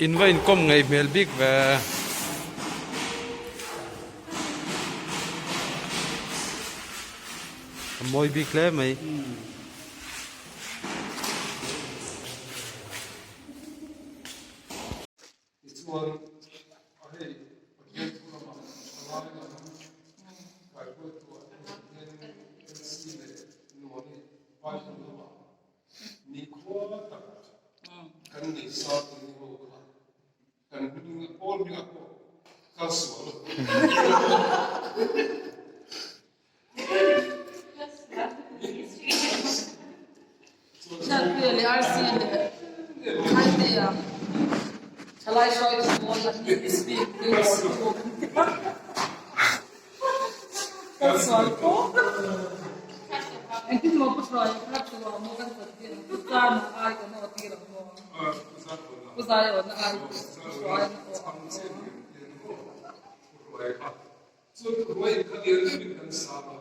In va inkawm ngei hmel bik ve. A mawi bik hle mai. Tichuan, hei Pathian thu lamah thalai lam kaihruaituah hian LC leh Nuani Bible lamah nikhua tak kan nei sa tih ho kha kan hming a pawl hmingah pawh kal sual. Chuan ka hruai in kha lian deuhin kan sa a,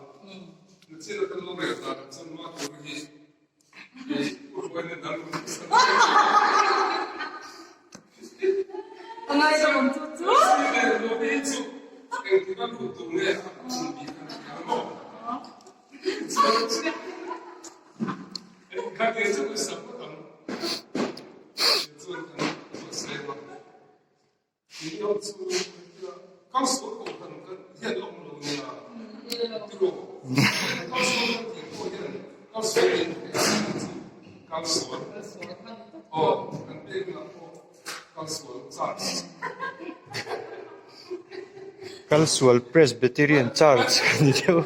nachin a ka lo rel danah chuan mah tur hi i u hruai nen an rawn sa a. A ngaihzawm chu chu. Si le Novi hi chu engtik a lut tur nge a chim bik a ni ang maw? Chuan kha lian chu ka sa phawt ang. Chuan kan buatsaih a. Tih chu Council kohhran kan hian a awm lo nia tiraw? Council kan tih pawh hian Council in theih ang chu Council aw kan pekna pawh Council Church. Kalsual Presbyterian Church a ni deuh.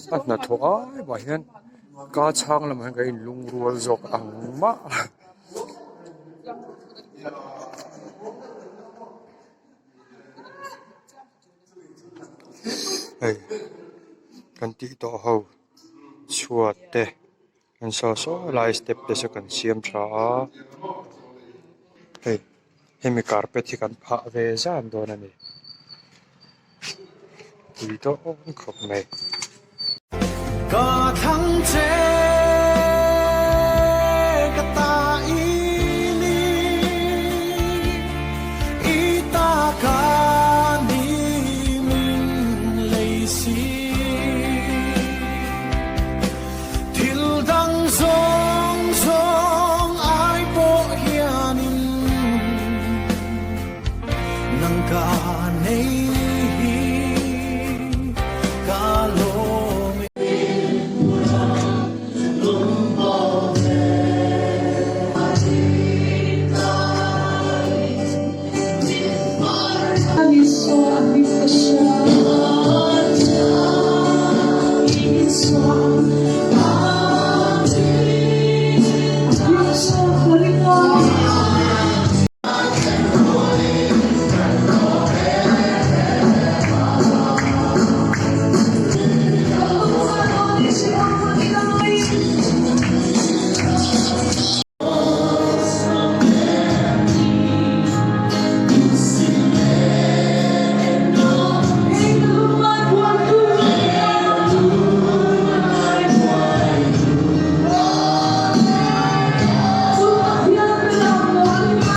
A hnathawh ai mah hian ka chhang lamah hian ka inlungrual zawk ang mah. Hei kan tih tawh ho chhuat te an saw saw lai step te saw kan siam tha a hei hemi carpet hi kan phah ve zan dawn a ni tui dawn khawp mai. Ka thlang che.